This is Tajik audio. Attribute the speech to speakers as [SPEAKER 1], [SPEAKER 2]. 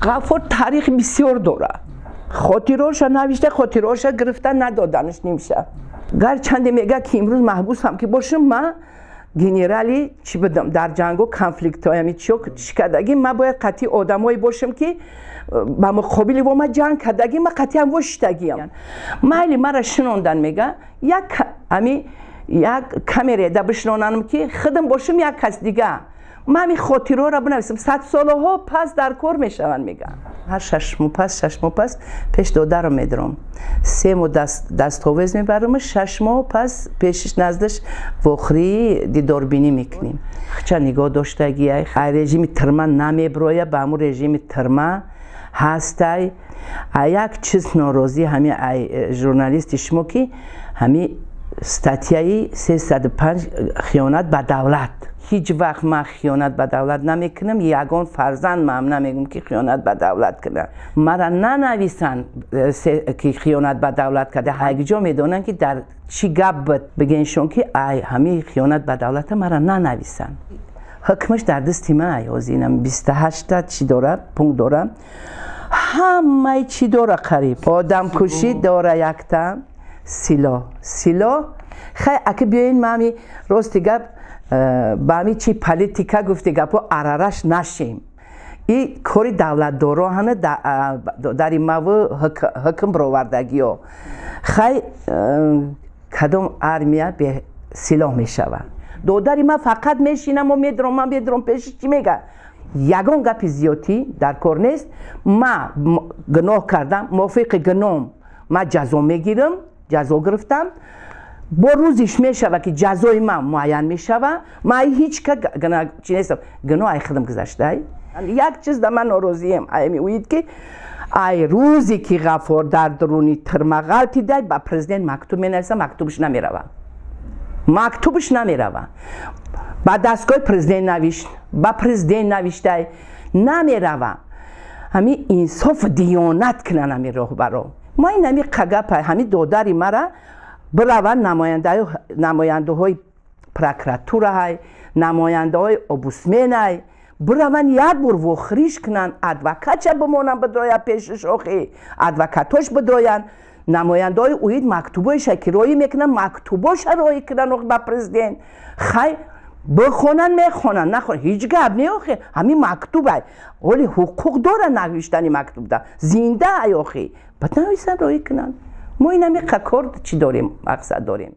[SPEAKER 1] Ғаффор таърихи бисёр дорад. Хотироша навишта, хотироша гирифта надоданаш нимша. Гарчанде мега, ки имрӯз маҳбусам ки бошам, ман генерали чӣ будам, дар ҷангу конфликтҳоями чиё чӣ кардагӣ, ман бояд қатъи одамое бошам, ки ба муқобили во ман ҷанг кардагӣ, ман қатъиан вошиштагиам. Майли, мара шинондан, мега, як ами як камереда бишинонам, ки худам бошам, як кас дига, ман ами хотирҳоро бинависам, садсолаҳо пас дар кор мешаванд. Мега, ҳар 6 моҳ пас, 6 моҳ пас пеш додарам медурам, 3 моҳ дастовез мебарам, 6 моҳ пас пешиш наздаш вохӯрии дидорбинӣ мекунем. Хча нигоҳ доштагиай, ай режими тирма намеброя, ба ҳамун режими тирма ҳастай. А як чиз норозӣ ҳами ай журналисти шумо, ки ҳами статьяи 305, хиёнат ба давлат. Ҳеҷ вақт ман хиёнат ба давлат намекунам, ягон фарзанд маам намегӯм, ки хиёнат ба давлат кунам. Мара нанависанд, ки хиёнат ба давлат карда. Ҳайгиҷо медонанд, ки дар чӣ гап буд. Бигеншон, ки ай ҳамин хиёнат ба давлата мара нанависанд. Ҳукмаш дар дасти ман ҳозинам, 28-та чӣ дора, пункт дора, ҳамаи чӣ дора, қариб одамкушӣ дора, якта силоҳ. Хай, аки биёин, ма ами рости гап, ба ҳами чи политика гуфти гапҳо арараш нашем. И кори давлатдоро ҳана дари маву ҳукм бировардагиё. Хай, кадом армия бесилоҳ мешавад? Додари ман фақат мешинаму медурам, ман медурам пеши, чӣ мега, ягон гапи зиёдтӣ дар кор нест. Ма гуноҳ кардам, мувофиқи гуноҳм ман ҷазо мегирам, ҷазо гирифтам. Бо рӯзиш мешава, ки ҷазои ман муайян мешава. Ман ҳеҷ ка чи нестам, гуноҳ ай худам гузаштай. Як чиз да ман норозием, ай меоид, ки ай рӯзе ки Ғаффор дар дуруни тирма ғалтидай, ба президент мактуб менависам, мактубш намерава, мактубш намерава. Ба дастгоҳи президент навишт, ба президент навиштай, намерава. Ҳами инсофу диёнат кунан ҳами роҳбаро. Ма ин ҳами қагапа, ҳами додари мара бираванд намояндаҳои прокуратураҳай, намояндаҳои омбудсменай, бираванд, як бор вохӯриш кунанд, адвокатша бимонанд, бидрояд пешиш, охи адвокатош бидроянд, намояндаҳои уид мактубоиша ки роӣ мекунанд, мактубоша роӣ кунанд охи ба президент. Хай, бихонанд, мехонанд, нахонанд, ҳеҷ гап не. Охи ҳамин мактубай, ҳоли ҳуқуқ дорад навиштани мактубда, зинда ай, охи ба нависанд, роӣ кунанд. Мо ин ҳами кор чӣ дорем, мақсад дорем.